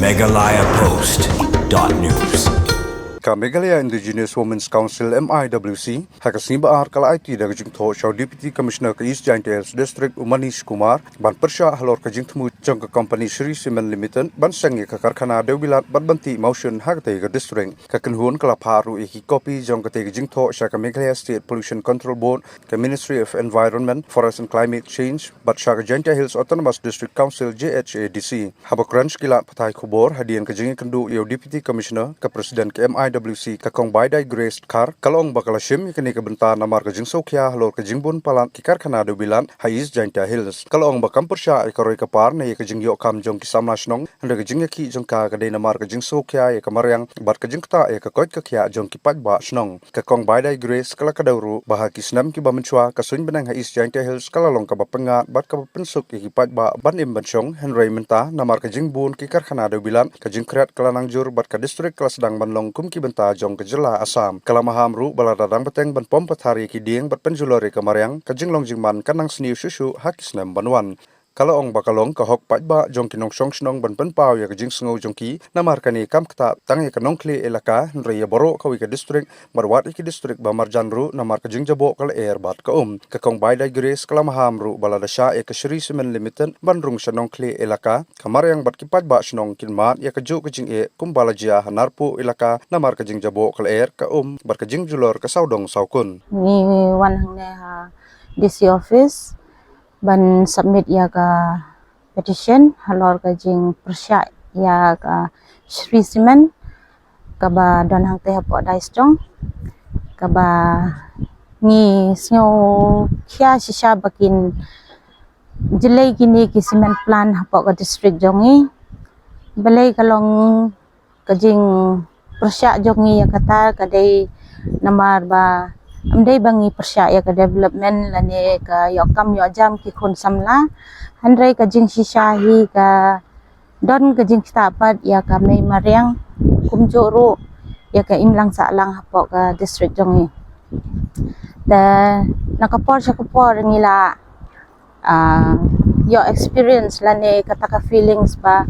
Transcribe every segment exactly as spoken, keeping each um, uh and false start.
Meghalaya Post dot news. Ka Meghalaya Indigenous Women's Council, M I W C, ha ka sngi Ba-ar ka la aiti da ka jingthoh sha u Deputy Commissioner ka East Jaintia Hills District, u Manish Kumar, ban pyrshah halor ka jingthmu jong ka company Shree Cement Limited ban seng ïa ka karkhana dewbilat bad ban tih mawshun ha katei ka district. Ka kynhun ka la phah ruh ïa ki kopi jong katei ka jingthoh sha ka Meghalaya State Pollution Control Board, ka Ministry of Environment, Forest and Climate Change, bad sha ka Jaintia Hills Autonomous District Council, J H A D C. Haba kren sha ki lad pathai khubor hadien ka jingïakynduh ïa u Deputy Commissioner, ka President ka M I W C, ka Kong Baidai Grace Dkhar, ka la ong ba ka la shim ïa kane ka bynta namar ka jingsngewkhia halor ka jingbun palat ki karkhana dewbilat ha East Jaintia Hills. Ka la ong ba kam pyrshah ïa ka roi ka par ne ïa ka jingïoh kam jong ki samla shnong, hynrei ka jingïakhih jong ka ka dei namar ka jingsngewkhia ïa ka mariang bad ka jingktah ïa ka koit ka khiah jong ki paidbah shnong. Ka Kong Baidai Grace ka la kdew ruh ba ha ki snem kiba mynshuwa ka suiñ bneng ha East Jaintia Hills ka la long kaba pyngngad bad kaba pynsuk ïa ki paidbah ban im ban shong, hynrei mynta namar ka jingbun ki karkhana dewbilat, ka jingkhriat ka la nang jur bad ka district ka la sdang ban long kum ki bynta jong ka jylla Assam. Ka la maham ruh ba lada dang bteng ban pom pathar ïa ki dieng bad pynjulor ïa ka mariang, ka jinglong jingman kan nang sniew shuh shuh ha ki snem ban wan. Ka la ong ba ka long ka hok paidbah jong ki nongshong shnong ban pynpaw ïa ka jingsngew jong ki, namar kane kam ktah tang ïa ka Nongkhlieh Elaka, hynrei ïa baroh kawei ka district, bad wat ïa ki district ba marjan ruh namar ka jingjaboh ka lyer bad ka um. Ka Kong Baidai Grace ka la maham ruh ba lada shah ïa ka Shree Cement Limited ban rung sha Nongkhlieh Elaka, ka mariang bad ki paidbah shnong kin mad ïa kajuh ka jingeh kumba la jia ha Narpuh Elaka namar ka jingjaboh ka lyer, ka um bad ka jingjulor ka sawdong sawkun. Ngi wan hangne ha D C office ban submit ïa ka petition halor ka jingpyrshah ïa ka Shree Cement kaba don hangtei hapoh Daisjong, kaba ngi sngewkhia shisha ba kin jlei kine ki cement plant hapoh ka district jong ngi. Balei ka long ka jingpyrshah jong ngi ïa kata ka dei namar ba ym dei ba ngi pyrshah ïa ka development lane ka ïoh kam ïoh jam ki khun samla, hynrei ka jingshisha hi ka don ka jingktah pat ïa ka mei mariang, kumjuh ruh ïa ka imlang sahlang hapoh ka district jong ngi. Te na ka por sha ka por ngi la ah, ïoh experience lane kata ka feelings ba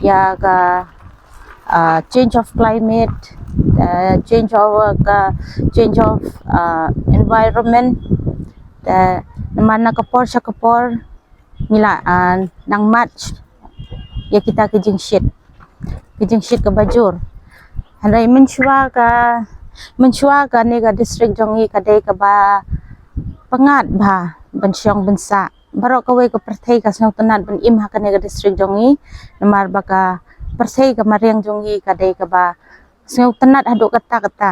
ïa ka, ah, change of climate, ah, change of, ah, ka change of, ah, environment. Te namar na ka por sha ka por ngi la, ah, nang match ïa kita ki jingshit, ki jingshit kaba jur. Hynrei mynshuwa ka, mynshuwa kane ka district jong ngi ka dei kaba pyngngad bha ban shong ban sah. Baroh kawei ka pyrthei ka sngewtynnad ban im ha kane ka district jong ngi, namar ba ka pyrthei ka mariang jong ngi ka dei kaba sngewtynnad haduh katta katta.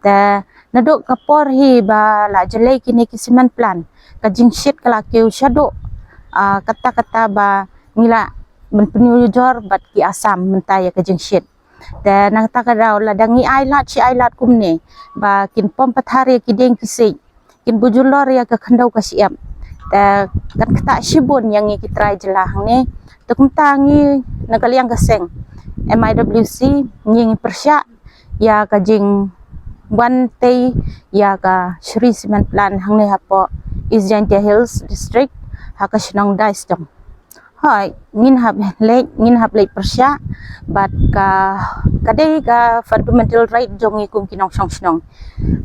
Te naduh ka por hi ba la jlei kine ki cement plant, ka jingshit ka la kiew shaduh, ah, katta katta ba ngi lah ban pynjur bad ki Assam mynta ïa ka jingshit. Te na kata ka daw lada ngi ailad shi ailad kumne ba kin pom pathar ïa ki dieng ki siej, kin bujulor ïa ka khyndew ka shyiap, te kan ktah shibun ïa ngi ki trai jylla hangne. Te kumta ngi na ka liang ka seng M I W C ngi ngi pyrshah ïa ka jingwan tei ïa ka Shree Cement Plant hangne hapoh East Jaintia Hills District, ha ka shnong Daisjong. Hooid, ngin hap leit, ngin hap leit pyrshah, bad ka, ka dei ka fundamental right jong ngi kum ki nongshong shnong.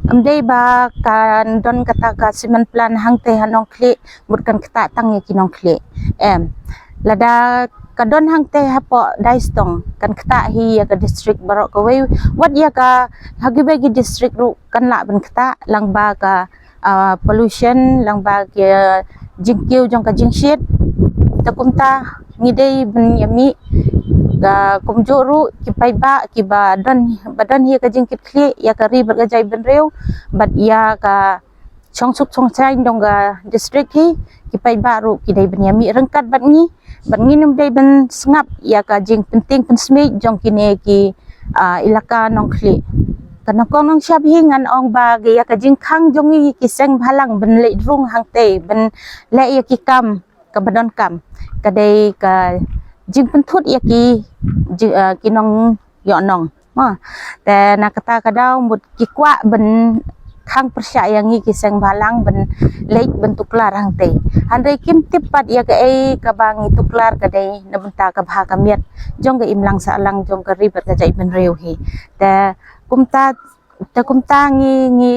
Ym dei ba kan don kata ka cement plant hangtei ha Nongkhlieh mut kan ktah tang ïa ki Nongkhlieh. Em, lada ka don hangtei hapoh Daisjong kan ktah hi ïa ka district baroh kawei, wat ïa ka ha kiwei ki district ruh kan lah ban ktah lang ba ka, ah, pollution, lang ba ki, ah, jingkiew jong ka jingshit. Te kumta ngi dei ban ïa mih ka kumjuh ruh ki paidbah kiba don, ba don hi ka jingkitkhlieh ïa ka ri bad ka jaitbynriew bad ïa ka shongsuk shongsaiñ jong ka district hi, ki paidbah ruh ki dei ban ïa mih ryngkat bad ngi, bad ngin ym dei ban sngap ïa ka jingpyntieng pynsmiej jong kine ki, ah, ilaka Nongkhlieh. Ka nongkong nongshap hi ngan ong ba ïa ka jingkhang jong ngi ki seng bhalang ban leit rung hangtei ban leh ïa ki kam kaba donkam ka dei ka jingpynthut ïa ki jing, ah, ki nongïohnong. Mo, te na kata ka daw mut ki kwah ban khang pyrshah ïa ngi ki seng bhalang ban leit ban tuklar hangtei. Hynrei kim tip pat ïa kaei kaba ngi tuklar ka dei na bynta ka bha ka miat jong ka imlang sahlang jong ka ri bad ka jaitbynriew hi. Te kumta, te kumta ngi, ngi,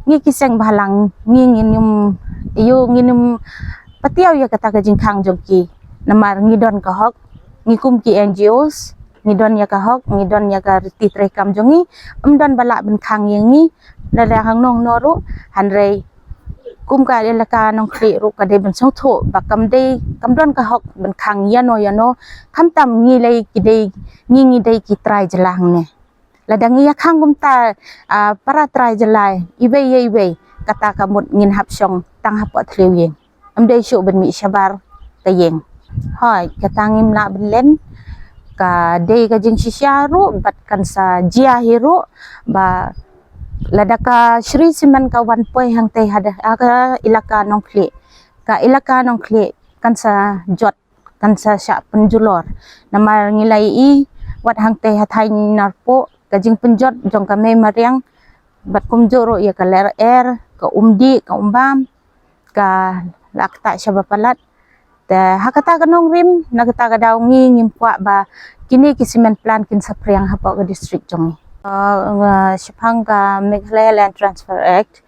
ngi ki seng bhalang ngi ngin ym, ïoh ngin ym patiaw ïa kata ka jingkhang jong ki. Namar ngi don ka hok, ngi kum ki N G Os, ngi don ïa ka hok, ngi don ïa ka riti treikam jong ngi, ym don ba lah ban khang ïa ngi, lada hangno hangno ruh, hynrei kum ka Elaka Nongkhlieh ruh ka dei ban sngewthuh ba kam dei, kam don ka hok ban khang ïano ïano, khamtam ngi lei ki dei, ngi, ngi dei ki trai jylla hangne. Lada ngi ïa khang kumta, ah, para trai jylla iwei ïa iwei, kata ka mut ngin hap shong tang hapoh thliew ïing. Ym dei shuh ban mih shabar ka ïing. Hooid, kata ngim lah ban len. Ka dei ka jingshisha ruh bad kan sa jia hi ruh ba lada ka Shree Cement ka wan poi hangtei ha, ha ka Elaka Nongkhlieh, ka Elaka Nongkhlieh kan sa jot, kan sa shah pynjulor. Namar ngi la ïohi wat hangtei ha thaiñ Narpuh ka jingpynjot jong ka mei mariang bad kumjuh ruh ïa ka lyer, ka umdih, ka umbam, ka la ktah shaba palat. Te ha kata ka nongrim, na kata ka daw ngi ngim kwah ba kine ki cement plant kin sa phriang hapoh ka district jong ngi. Uh, nga shaphang ka Meghalaya Land Transfer Act,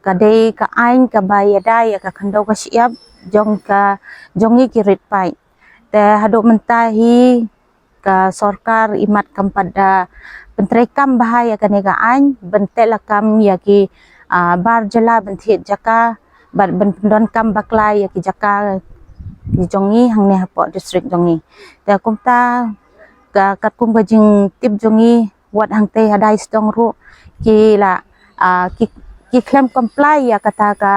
ka dei ka aiñ kaba ïada ïa ka khyndew ka shyiap jong ka, jong ngi ki rit paid. Te haduh mynta hi ka sorkar imat kam pat da pyntreikam bha ïa kane ka aiñ ban teh lakam ïa ki, ah, bar jylla ban thied jaka bad ban pyndonkam bakla ïa ki jaka jong ngi hangne hapoh district jong ngi. Te kumta ka, katkum ka jingtip jong ngi, wat hangtei ha Daistong ruh ki la, ah, ki, ki khlem comply ïa kata ka,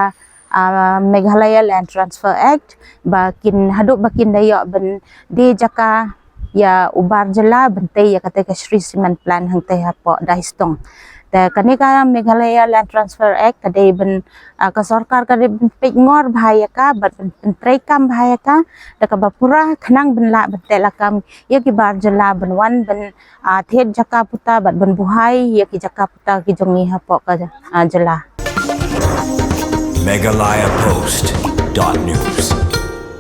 ah, Meghalaya Land Transfer Act, ba kin haduh ba kin da ïoh ban die jaka ïa u bar jylla ban tei ïa kata ka Shree Cement Plant hangtei hapoh Daistong. Te kane ka Meghalaya Land Transfer Act ka dei ban, ah, ka sorkar ka dei ban peit ngor bha ïa ka bad ban, ban treikam bha ïa ka da kaba pura khnang ban lah ban teh lakam ïa ki bar jylla ban wan ban, ah, thied jaka puta bad ban buhai ïa ki jaka puta ki jong ngi hapoh ka, ah, jylla. Meghalaya Post dot news.